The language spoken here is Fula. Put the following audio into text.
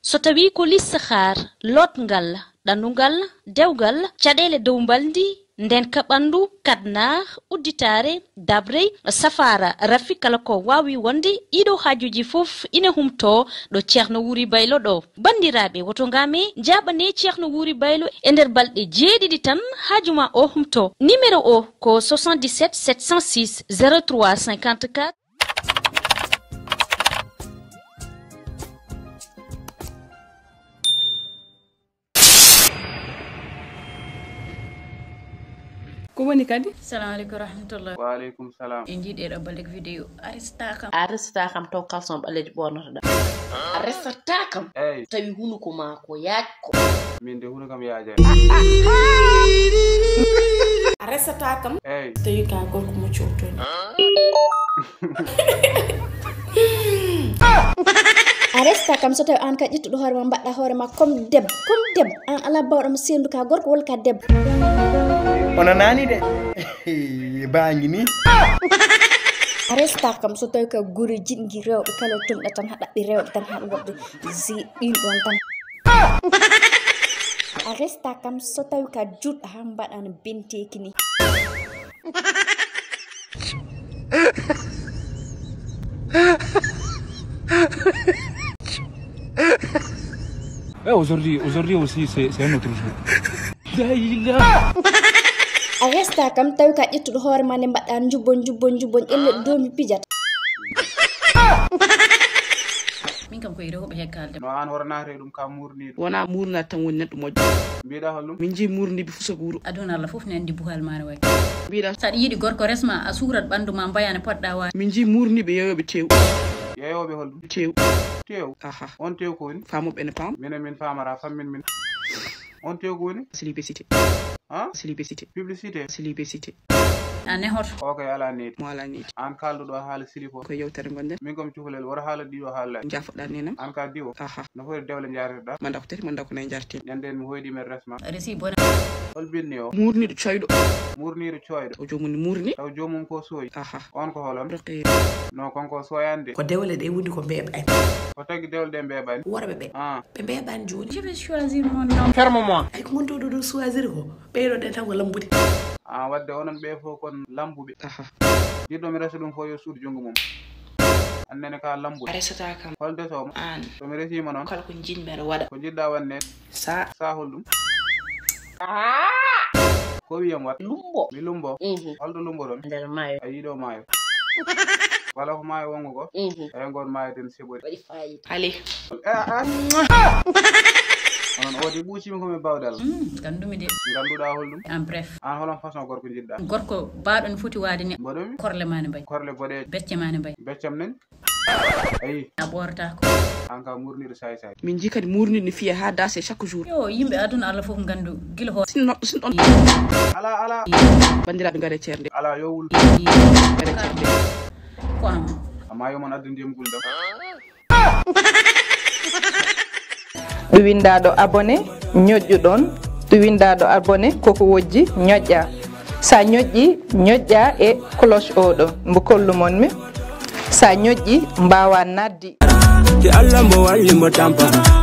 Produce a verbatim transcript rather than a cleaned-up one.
So tawii ko listixaar, lootngal, ɗannungal, dewgal, caɗeele dow mbalndi, ndeenka ɓanndu, kadnaar, udditaare, dabrey, safaara, rafi, kala ko waawi wonde, ɗiɗo haajuuji fof ina humtoo ɗo Ceerno Wuuri Baylo ɗo. Banndiraaɓe, woto ngaame, njaaɓane Ceerno Wuuri Baylo e nder balɗe jeeɗiɗi tan, haaju ma o humtoo. Numéro o ko soixante-dix-sept sept cent six zéro trois cinquante-quatre. Ko woni kadi? Salamu aleykum wa rahmatullah. Wa aleykum salam. En njiiɗi ɗo balɗe ko vidéo. A resata kam. A resata kam taw caleçon ɓaleejo ɓornotoɗa. A resata kam. Eyi. Tawi hunuko ma ko yaaj ko. Min de hunuko kam yaajani. A resata kam. Eyi. Tawi ka gorko mo cowtoni. A resta kam so tawi an ka ƴettuɗo hoore ma mbaɗɗa hoore ma comme debbo, comme debbo. An ala bawɗo mo sendu ka gorko walla ka debbo. O nanaani de. Baangi ni. A resta kam so tawi ka guri jiɗngi rewɓe kala tumɗa tan ha ɗaɓɓi rewɓe tan ha woɓɓe zi ɗin ɗon tan. A resta kam so tawi ka juɗɗo ha mbaɗan benteki ni. Eh, aujourd'hui, aujourd'hui aussi, c'est, c'est un autre jour. La ilaha. A resta kam tawi ka ƴettuɗo hoore ma nde mbaɗɗa njubbon, njubbon, njubbon, elle ɗo mi pijata. Min kam koye rewɓe he kalde. No an hoto naate ɗum ka murniɗo. Wona murnat tan woni neɗɗo moƴƴo. Mbiɗa holɗum? Min jii murniɓe fuso guro. Aduna Allah fof ne andi buhal ma ne wayi. Mbiɗa. Saɗa yiɗi gorko resma a suurat ɓandu ma mbayane poɗɗa waade. Min jii murniɓe yeyoɓe tew. Yeyoɓe holɗum? Tew. Tew? Aha. On tew ko woni? Famoɓe ne paam. Minen min famara fammin min. On tew ko woni? Célibacité. Ha? Célibacité. Publicité. Célibacité. A nehoto. O kay ala needi. Mo ala needi. An kalduɗo haala silip o. Ko yewtere gonɗen. Min komi cukalel, woto haala ɗiɗo haala. Jaafoɗa nenam. An ka diwo. Aha. No foti dewle njaartirɗa? Manda ko tati, manda ko nayi njaartin. Ñande mi hoyɗi men resma. Resi bona. Hol binni o? Murniɗo coyɗo. Murniɗo coyɗo. O joomum ni murni. Taw joomum ko sooyi. Aha. On ko holon? Roqi. No konko sooyande. Ko dewle ɗe woni ko mbeeɓani. Ko tagi dewle ɗe mbeeɓani? Worɓe ɓe. Ah. Ɓe mbeeɓani jooni. Je vais choisir mon homme. Ferme-moi. Ay ko gonto ɗo ɗo choisir ko. Ɓeyɗo ɗen tan ko lambude. Ah, wadde onon ɓe fof kon lambuɓe. Aha. Jiɗɗo mi resa ɗum fof yo suudu junngo mum. Annene ka lambude. A resata kam. Hol deso mo? An. So mi resima noon. Kala ko jiɗmi aɗa waɗa. Ko jiɗɗa wanne? Sa. Sa hol ɗum? Ah! Ko wiyam wat? Lumbo. Mi lumbo. Mhm. Holto lumboɗon? Nder maayo. A yiɗo maayo. Wala ko maayo wongo ko? Mhm. Eyi ngon maayo den seɓori. Waɗi fayida. Allez. Eh, ah. Onon o de ɓuucimi ko mi bawdal. Mm, gandumi de. Ganduɗa holɗum? En bref. An holon façon gorko jiɗɗa? Gorko baɗo no foti waade ni. Mboɗomi? Korle ma ne mbayi. Korle boɗeeje. Becce ma ne mbayi. Beccam nen? Ayi. A ɓoorata ko. An ka murniɗo saay saay. Min jii kadi murniɗo ne fiya ha dase chaque jour. Yo, yimɓe aduna Allah fof ngandu gila ho. Sinno, sinno. Ala, ala. Bandiraɓe ngare ceernde. Ala, yo wul. Ngare ceernde. Ko am. Amma yo mon addu ndiyam guldam. Ɗo winndaaɗo abonné, ñoƴƴu ɗoon. Ɗo winndaaɗo abonné, koko wojji, ñoƴƴa. Sa ñoƴƴi, ñoƴƴa e cloche oɗo. Mbo kollu mon mi. Sa ñoƴƴi, mbaawa naddi. Ke Allah mo walli mo tampa.